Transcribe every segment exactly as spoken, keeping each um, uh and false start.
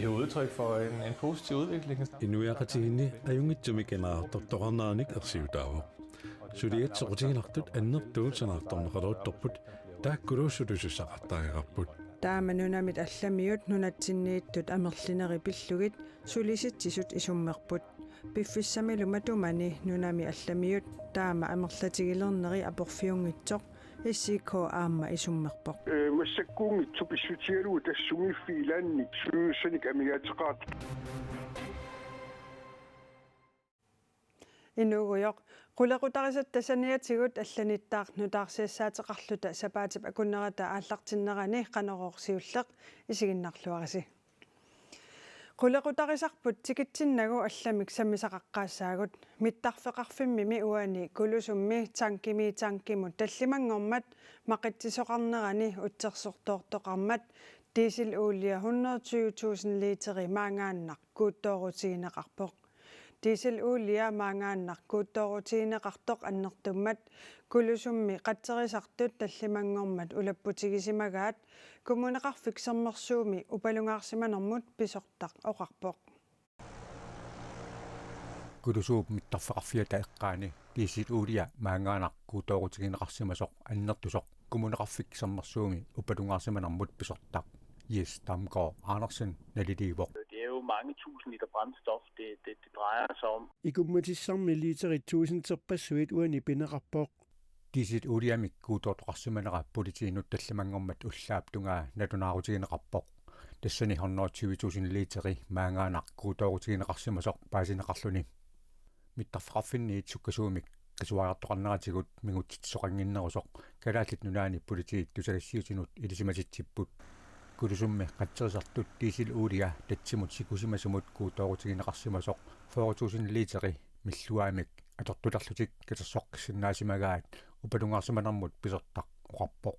Det er udtryk for en, en positiv udvikling. Inuiaqatigiinni ajunngitsumik ineriartortoqarneranik ersiutaavoq. Suliat soqutiginartut annertuut sanaartorneqaluartorput, taakkulu sulisussaqartariaqarput. Taama nunamit allamiut nunatsinniittut amerlinerit pillugit sulisitsisut isummerput. Piffissamilu matumani nunami allamiut taama amerlatigilerneri aporfiunngitsoq S I K aamma isummerpoq. Ee, massakkuunngitsoq pissutigalugu tassa sumiiffiit ilaannik sulisussanik amigaateqartut. Inuugujoq, qulequtarisatta saniatigut allanittaaq nutaarsiassaateqarluta sapaatip akunnerata aallartinnerani Qanorooq siulleq, isiginnaarluarisi. Qulequtarisarput tikitsinnagu allamik sammisaqaqqaassaagut. Mittarfeqarfimmimi uani Kulusummi tankimi tankimut tallimanngormat maqitsisoqarnerani utsersortoortoqarmat dieselulia hundrede tyve tusind literi maangaannaq kuuttoorutigineqarpoq. Dieselulia maangaannaq kuuttoorutigineqartoq annertummat Kulusummi qatserisartut tallimanngormat ulapputigisimagaat Kommuneqarfik Sermersuumi upalungaarsimanermut pisortaq oqarpoq. Kulusuup mittarfeqarfiata eqqaani dieselulia maangaannaq kuuttoorutigineqarsimasoq annertusoq Kommuneqarfik Sermersuumi upalungaarsimanermut pisortaq Jes Damgaard Andersen naliliivoq. Det er jo mange tusind liter brændstof, det, det, det drejer sig om. Ikummatissarmi literit tusinderpassuit uani pineqarpoq. Dieseluliamik kuuttoortoqarsimanera politiinut tallimanngormat ullaap tungaa nalunaarutigineqarpoq. Tassani hundrede tyve tusind literi maangaannaq kuuttoorutigineqarsimasoq paasineqarluni. Mittarfeqarfinniit sukkasuumik qisuariartoqarneratigut mingutsitsisoqannginnerusoq Kalaallit Nunaanni Politiit tusagassiuutinut ilisimatitsipput. Kulusummi qatserisartut dieselulia tatsimut sikusimasumut kuuttoorutigineqarsimasoq fyrre tusind literi milluaamik atortulerlutik katersoqqissinnaasimagaat upalungaarsimanermut pisortaq oqarpoq.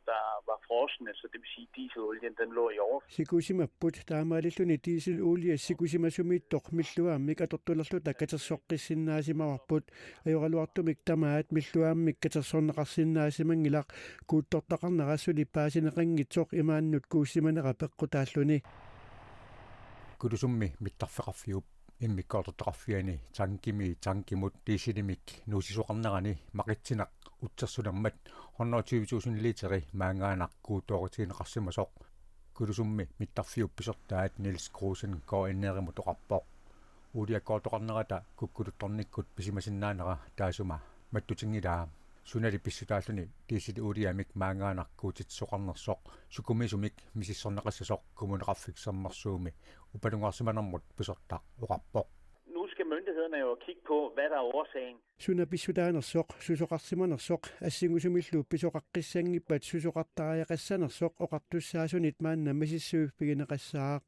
Der var frosne, så det vil sige, at dieselolien, den lå i over. Sikusimapput, taamaalilluni dieselulia sikusimasumiittoq milluaamik atortulerluta katersoqqissinnaasimavarput, ajoraluartumik tamaat milluaamik katersorneqarsinnaasimanngilaq, kuuttortaqarnera suli paasineqanngitsoq imaannut kuussimanera peqqutaalluni. Kulusummi mittarfeqarfiup immikkoortortaqarfiani tankimi tankimut dieselimik nuussisoqarnerani maqitsineq utsersulermat hundrede tyve tusind literi maangaannaq kuuttoorutigineqarsimasoq Kulusummi mittarfiup pisortaat Niels Kruse K N R-imut oqarpoq. Uliakkoortoqarnerata kukkuluttornikkut pisimasinnaanera taassuma mattutinngilaat. Sunali pissutaalluni dieseluliamik maangaannaq kuutitsisoqarnersoq sukumiisumik misissorneqassasoq Kommuneqarfik Sermersuumi upalungaarsimanermut pisortaq oqarpoq. Nu skal myndighederne jo kigge på, hvad der er årsagen. Suna pissutaanersoq, susoqarsimanersoq, assingusumillu pisoqaqqisanngippat susoqartariaqassanersoq oqartussaasunit maanna misissuiffigineqassaaq.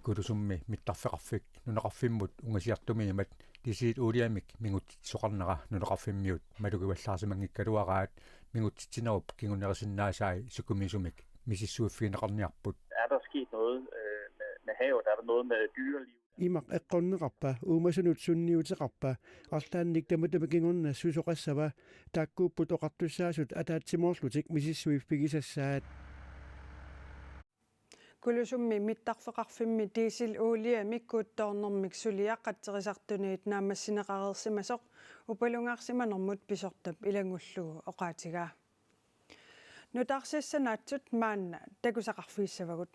Kulusummi mittarfeqarfik nunaqarfimmut ungasiartumiimmat dieseluliamik mingutsitsisoqarnera nunaqarfimmiut malugivallaarsimanngikkaluaraat mingutsitsinerup kingunerisinnaasai sukumiisumik misissuiffigineqarniarput. Er der sket noget, øh, med, med havet? Er der noget med dyreliv? Imaq eqqorneqarpa, uumasunut sunniuteqarpa, arlaannik tamatuma kingorna susoqassava, taakkuupput oqartussaasut ataatsimoorlutik misissuiffigisassaat. Kulusummi mittarfeqarfimmi dieseluliamik kuuttoornermik suliaq qatserisartunit naammassineqareersimasoq upalungaarsimanermut pisortap ilanngullugu oqaatigaa. Nutaarsiassanaatsut maanna takusaqarfigissavagut.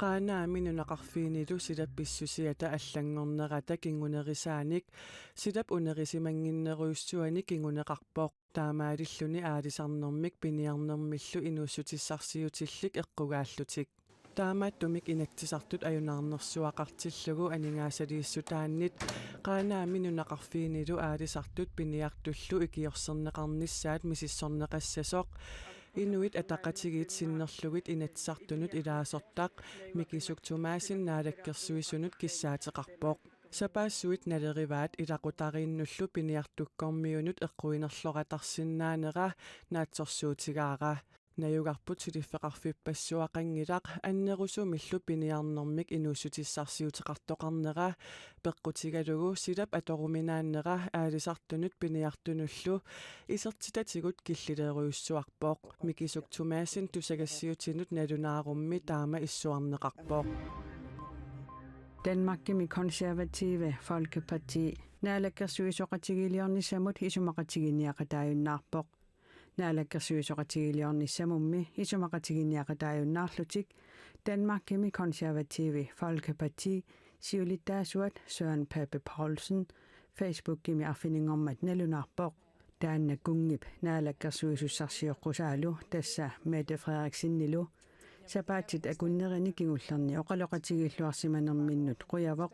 Qaanaami nunaqarfiinilu silap pissusiata allanngornerata kingunerisaanik silap unerisimannginnerujussuani kinguneqarpoq. Taamaalilluni aalisarnermik piniarnermillu inuussutissarsiutillit eqqugaallutik. Taamaattumik Inatsisartut ajunaarnersuaqartillugu aningaasaliissutaannit Qaanaami nunaqarfiinilu aalisartut piniartullu ikiorserneqarnissaat misissorneqassasoq Inuit Ataqatigiit sinnerlugit Inatsisartunut ilaasortaq Mikisuk Thomassen Naalakkersuisunut kissaateqarpoq. Sapaassuit nalerivaat ilaqutariinnullu piniartukkormiunut eqquinerloratarsinnaanera naatsorsuutigaara. Najugarput suliffeqarfippassuaqanngilaq annerusumillu piniarnermik inuussutissarsiuteqartoqarnera peqqutigalugu silap atoruminaannera aalisartunut piniartunullu isertitatigut killilerujussuarpoq. Mikisuk Thomassen tusagassiutinut nalunaarummi taama issuarneqarpoq. Danmarkimi Konservative Folkeparti naalakkersuisooqatigiiliornissamut isumaqatigiinniaqataajunnaarpoq. Naalakkersuisooqatigiiliornissamummi isumaqatigiinniaqataajunnaarlutik Danmarkimi Konservative Folkeparti siulittaasuat Søren Pape Poulsen Facebookimi arfininngormat nalunaarpoq. Taanna kunngip naalakkersuisussarsioqqusaalu, tassa Mette Frederiksenilu, sapaatit akunnerini kingullerni oqaloqatigiilluarsimanerminnut qujavoq.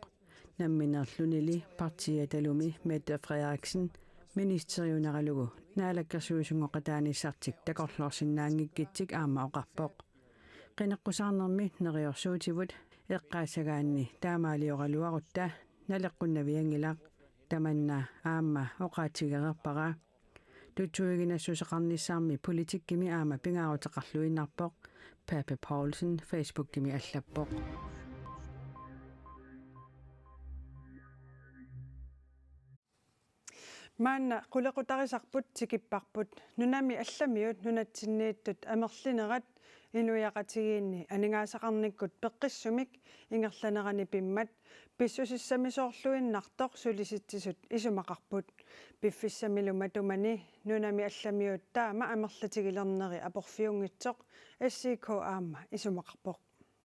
Nammineerlunili partiiatalumi Mette Frederiksen ministeriuneralugu naalakkersuisunngoqataanissartik takorloorsinnaanngikkitsik aamma oqarpoq: Qineqqusaarnermi neriorsuutivut, eqqaassagaanni taamaalioraluarutta naleqqunnavianngilaq. Tamanna aamma oqaatigereerpara. Tutsuiginassuseqarnissarmi politikkimi aamma pingaaruteqarluinnarpoq, Pape Poulsen Facebookimi allappoq. Maanna qulequtarisarput tikipparput. Nunami allamiut nunatsinniittut amerlinerat inuiaqatigiinni aningaasaqarnikkut peqqissumik ingerlanerani pimmat pissusissamisoorluinnartoq sulisitsisut isumaqarput. Piffissamilu matumani nunami allamiut taama amerlatigilerneri aporfiunngitsoq S I K aamma isumaqarpoq.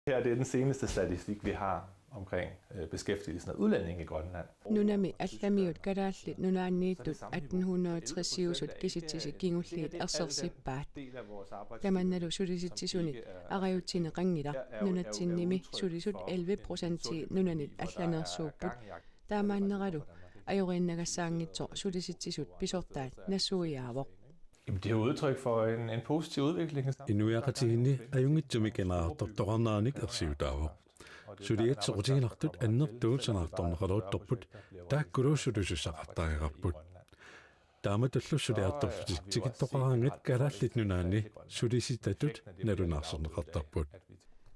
Her, det er den seneste statistik, vi har omkring øh, beskæftigelsen af udlændinge i Grønland. Nunami allamiut Kalaallit Nunaanniittut atten hundrede tres-iusut kisitsisit kingulliit ersersippaat. Tamannalu sulisitsisuni arajutsineqanngilaq. Nunatsinnimi sulisut elleve procentii nunanit allaneersuupput. Taamaanneralu ajoriinnagassaanngitsoq sulisitsisut pisortaat nassuiaavoq. Jamen, det er udtryk for en, en positiv udvikling. Inuiaqatigiinni ajunngitsumik qineqartortoqarneranik ersiutaavoq. Suliat soqutiginartut annertuut sanaartorneqaleruttorput, taakkulu sulisussaqartariaqarput. Taamatullu suliartorlutik tikittoqaraangat Kalaallit Nunaanni sulisitatut nalunaarsorneqartarput.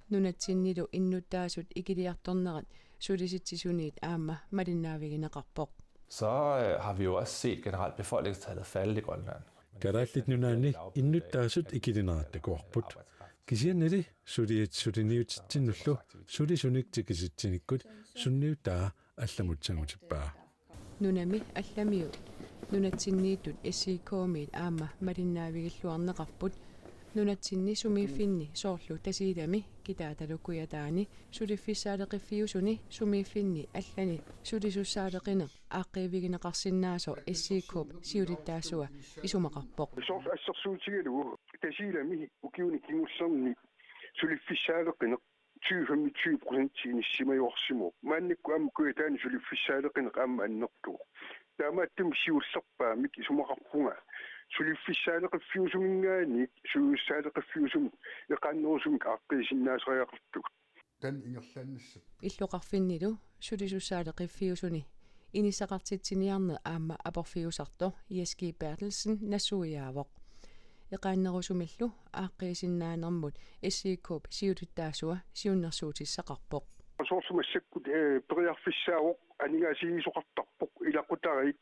Nunatsinnilu innuttaasut ikiliartornerat sulisitsisuniit aamma malinnaavigineqarpoq. Så øh, har vi jo også set generelt befolkningstallet falde i Grønland. Kalaallit Nunaanni innuttaasut ikilinerat takuarput. Kisiannili suliat suliniutitsinnullu sulisunik tikisitsinikkut sunniutaa allamut sangutippaa. Nunami allamiut nunatsinniittut S I K-miit aamma malinnaavigilluarneqarput. Nunatsinni sumiiffinni soorlu Tasiilami, Kitaatalu Kujataani suliffissaaleqiffiusuni sumiiffinni allani sulisussaaleqineq aaqqiivigineqarsinnaasoq S I K-p siulittaasua isumaqarpoq. Soorlu assersuutigalugu Tasiilami ukiuni kingullerni suliffissaaleqineq tyve femogtyve procent inissimajuarsimavoq. Maannakkut aamma Kujataani suliffissaaleqineq aamma annertuvoq. Taamaattumik siullerpaamik isumaqarpunga suliffissaaleqiffiusuminngaanniit sulisussaaleqiffiusumik eqaannerusumik aaqqiisinnaasariaqartugut. Taanna ingerlaannassapput. Illoqarfinnilu sulisussaaleqiffiusuni inissaqartitsiniarneq aamma aporfiusartoq Jes G. Berthelsen nassuiaavoq. Eqaannerusumillu aaqqiisinnaanermut S I K-p siulittaasua siunnersuutissaqarpoq. Soorlu massakkut, eh, periarfissaavoq aningaasaliisoqartarpoq ilaqutariit,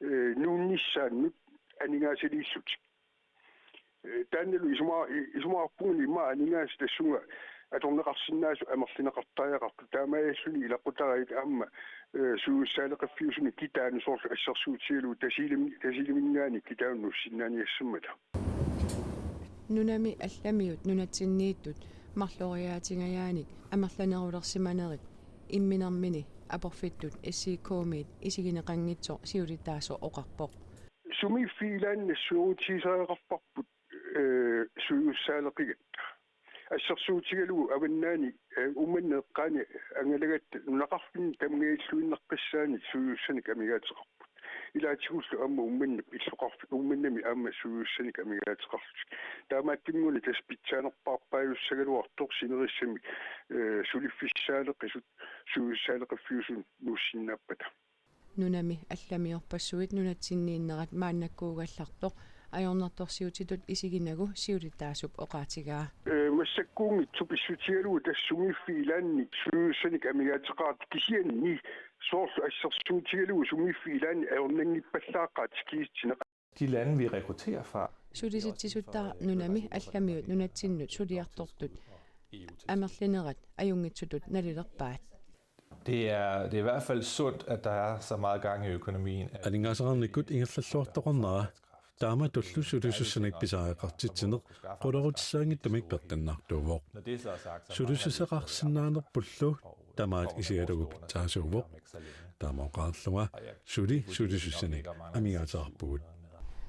eh, nuunnissaannut aningaasaliillutik. Eh, taannalu isuma-, i-, isumaqarpunga immaqa aningaasat tassunga atorneqarsinnaasut amerlineqartariaqartut, taamaalilluni ilaqutariit aamma, eh, sulisussaaleqiffiusuni kitaanut soorlu assersuutigalugu Tasiilami-, Tasiilaminngaanniit kitaanut nuussinnaaniassammata. Nunami allamiut nunatsinniittut marloriaatingajaanik amerlanerulersimanerit imminermini aporfittut S I K-miit isigineqanngitsoq siulittaasoq oqarpoq. Sumiiffiit ilaanni nassuerutigisariaqarparput, eh, sulisussaaleqigatta. Assersuutigalugu avannaani, eh, Uummannap eqqaani angalagatta nunaqarfinni tamangajalluinnaqqissaannik sulisussanik amigaateqarput. Ilaatigullu aamma Uummannap illoqarf-, Uummannami aamma sulisussanik amigaateqarlutik. Taamaattumik-una tassa pitsaanerpaarpaajussagaluartoq sinerissami, eh, suliffissaaleqisut sulisussaaleqiffiusuni nuussinnaappata. Nunami allamiorpassuit nunatsinniinnerat maannakkuugallartoq Ajornartorsiutitut isiginagu siulitaasup oqaatigaa. Ee, massakkuunngitsoq pissutigalugu tassa sumiiffiit ilaanni sulisussanik amigaateqartut, kisianni soorlu assersuutigalugu sumiiffiit ilaanni ajornanngippallaaqaat tikitsineq. De lande, vi rekrutterer fra. Sulisitsisuttaaq nunami allamiut nunatsinnut suliartortut amerlinerat ajunngitsutut nalilerpaat. Det er, det er i hvert fald sundt, at der er så meget gang i økonomien, at Aningaasaqarnikkut ingerlalluartoqarnera taamatullu sulisussanik pisariaqartitsineq qulerutissaanngitsumik peqqinnartuuvoq. Sulisusseqarsinnaanerpullu tamaat isigalugu pitsaasuuvoq. Taama oqarlunga suli sulisussanik amigaateqarpugut.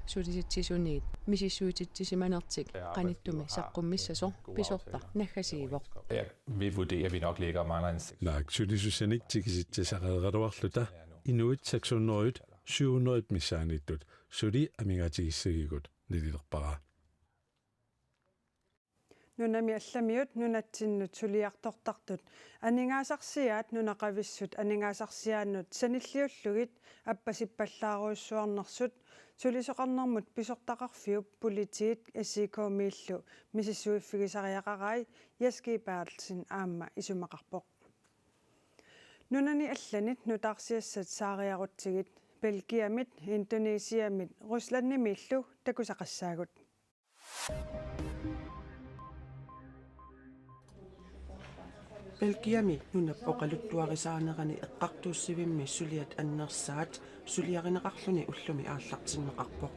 Sulisitsisuniit misissuititsisimanertik qanittumi saqqummissasoq pisortaq naggasiivoq. Ja, vi vurderer, at vi nok ligger og mangler en seks. Naak sulisussanik tikisitsisaqareeraluarluta inuit seks hundrede, syv hundrede missaanniittut suli amigaatigissagikku nalilerpara. Nunami allamiut nunatsinnut suliartortartut aningaasarsiaat nunaqavissut aningaasarsiaannut sanilliullugit appasippallaarujussuarnersut sulisoqarnermut pisortaqarfiup politiit S I K-miillu misissuiffigisariaqarai Jess G Berthelsen aamma isumaqarpoq. Nunani allanit nutaarsiassat saariarutsigit Belgiamit, Indonesiamit Ruslandimiillu takusaqassaagut. Belgiami nunap oqaluttuarisaanerani eqqartuussivimmi suliat annersaat suliarineqarluni ullumi aallartinneqarpoq.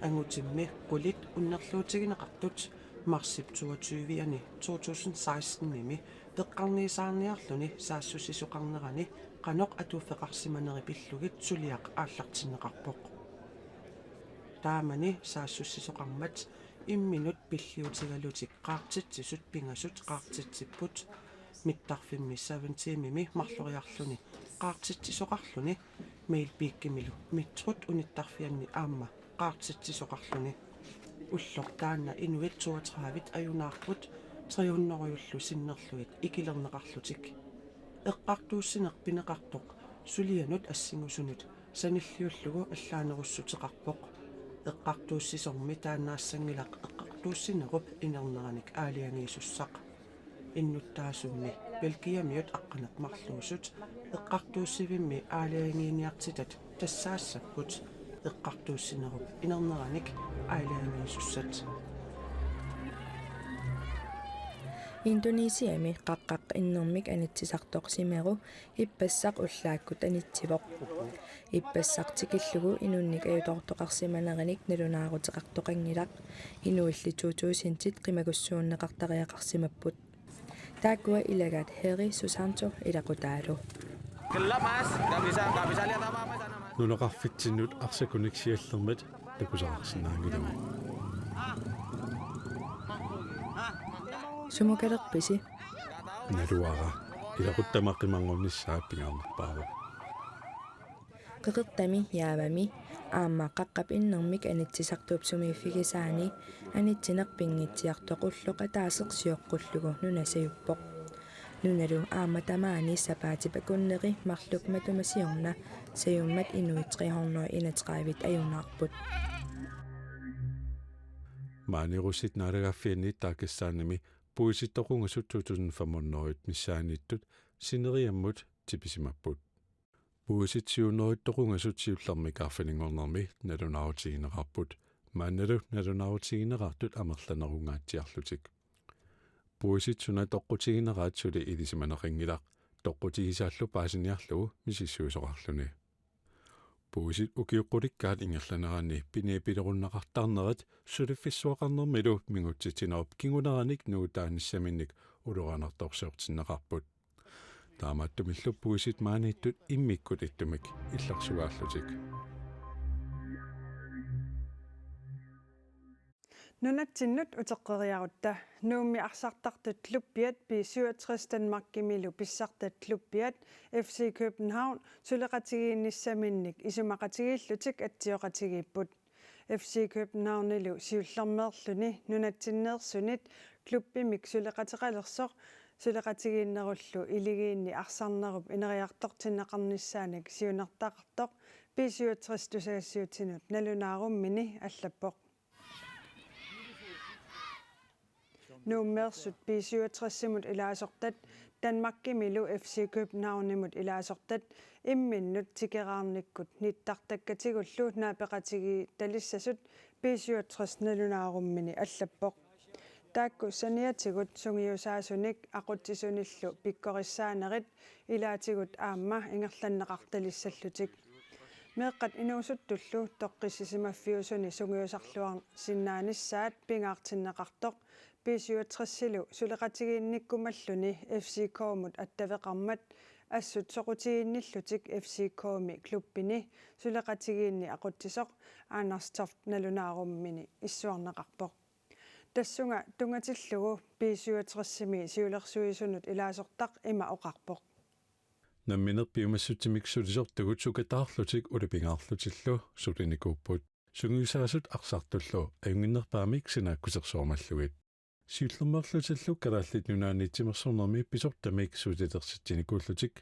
Angutimmi qulit unnerluutigineqartut marsip toogtyve-ani to tusind seksten-imi peqqarniisaarniarluni saassussisoqarnerani qanoq atuuffeqarsimaneri pillugit suliaq aallartinneqarpoq. Taamani saassussisoqarmat imminut pilliutigalutik qaartitsisut pingasut qaartitsipput. Mittarfimmi syv tiimimi marloriarluni qaartitsisoqarluni Maelbikkimilu metrot unittarfianni aamma qaartitsisoqarluni. Ulloq taanna inuit toogtredive ajunaarput tre hundrede-llu sinnerlugit ikilerneqarlutik. Eqqartuussineq pineqartoq sulianut assingusunut sanilliullugu allaanerussuteqarpoq. Eqqartuussisormi taannaassanngilaq eqqartuussinerup inerneranik aalajangiisussaq. Innuttaasummi Belgiamiut aqqaneq-marluusut eqqartuussivimmi aalajangiiniartitat tassaassapput eqqartuussinerup inerneranik aalajangiisussat. Indonesiami qaqqaq innermik anitsisartoq Simeru ippassaq ullaakkut anitsivoq. Ippassaq tikillugu inunnik ajutoortoqarsimaneranik nalunaaruteqartoqanngilaq. Inuilli to tusindit qimagussuunneqartariaqarsimapput. Taakkua ilagaat Heri Susanto ilaqutaalu. Gelap, Mas. Nggak bisa, nggak bisa lihat apa-apa sana, Mas. Nunaqarfitsinnut arsakunik siallermat takusaqarsinnaanngilagut. Sumukalerpisi? Naluara. Ilaquttama qimarngunnissaa pingaarnerpaavoq. Qeqertami Javami aamma qaqqap innermik anitsisartuup sumiiffigisaani anitsineq pinngitsoortoq ulloq ataaseq sioqqullugu nunasajuppoq. Nunalu aamma tamaani sapaatip akunneri marluk matuma siorna sajummat inuit tre hundrede enogtredive ajunaarput. Maani Russit naalagaaffianni Dagestani puisit toqungasut to tusind fem hundrede missaanniittut sineriammut tipisimapput. Puisit syv hundrede toqungasut siullermik arfininngornermi nalunaarutigineqarput. Maannalu nalunaarutigineqartut amerlanerungaatsiarlutik. Puisit suna toqqutigineraat suli ilisimaneqanngilaq, toqqutigisaallu paasiniarlugu misissuisoqarluni. Puisit ukiut qulikkaat ingerlaneranni piniapilerunneqartarnerat suliffissuaqarnermilu mingutsitsinerup kinguneranik nuutaanissaminnik ulorianartorsiortinneqarput. Taamaattumillu puisit maaniittut immikkut ittumik illersugaallutik. Nunatsinnut uteqqeriarutta. Nuummi arsartartut klubbiat B syvogtres Danmarkimilu pissartat klubbiat F C København suleqatigiinnissaminnik isumaqatigiillutik atsioqatigiipput. F C Københavnilu siullermeerluni nunatsinneersunit klubbimik suleqateqalersoq Suleqatigiinnerullu iligiinni arsarnerup ineriartortinneqarnissaanik siunertaqartoq B syvogtres tusagassiuutinut nalunaarummini allappoq. Nuummeersut B syvogtres-imut ilaasortat Danmarkimilu F C Københavnimut ilaasortat imminnut tikeraarnikkut nittartakkatigullu naapeqatigiittalissasut B syvogtres nalunaarummini allappoq. Taakku saniatigut sungiusaasunik aqutsisunillu pikkorissaanerit ilaatigut aamma ingerlanneqartalissallutik. Meeqqat inuusuttullu toqqissisimaffiusuni sungiusarluarsinnaanissaat pingaartinneqartoq B syvogtres-ilu suleqatigiinnikkumalluni F C K-mut attaveqarmat assut soqutigiinnillutik F C K-mi klubbini suleqatigiinni aqutsisoq Anders Toft nalunaarummini issuarneqarpoq. Tassunga tunngatillugu B syvogtres-imi siulersuisunut ilaasortaq ima oqarpoq: Nammineq piumassutsimik sulisortugut sukataarlutik ulapingaarlutillu sulinikuupput. Sungiusaasut arsartullu ajunnginnerpaamik sinaakkusersuarmallugit. Siullermeerlutillu Kalaallit Nunaanni timersornermi pisortamik sulilersitsinikuullutik.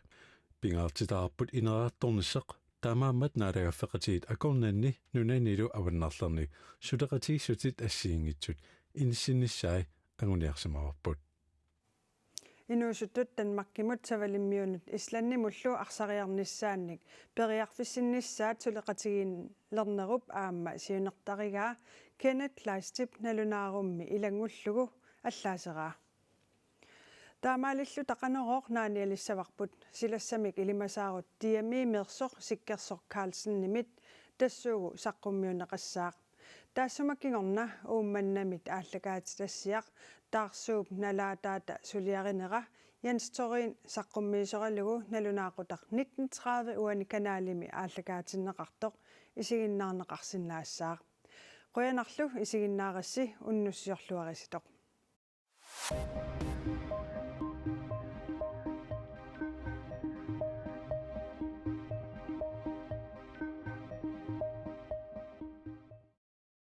Pingaartitaqarput ineriartornissaq, taamaammat naalagaaffeqatigiit akornanni nunanilu avannarlerni suleqatigiissutit assigiinngitsut inissinnissaat anguniarsimavarput. Inuusuttut Danmarkimut Savalimmiunut Islandimullu arsariarnissaannik periarfissinnissaat suleqatigiilernerup aamma siunertarigaa Kenneth Kleistip nalunaarummi ilanngullugu allaaseraa. Taamaalilluta Qanorooq naanialissavarput, silassamik ilimasaarut Diami-meersoq Sikkersoq Carlsenimit tassuugu saqqummiunneqassaaq. Taassuma kingorna Uummannamit aallakaatitassiaq Taarsuup nalaataata suliarinera Jens Thorin saqqummiisoralugu nalunaaqutaq nitten tredive uani kanalimi aallakaatinneqartoq isiginnaarneqarsinnaassaaq. Qujanarlu isiginnaarassi, unnussiorluarisitoq.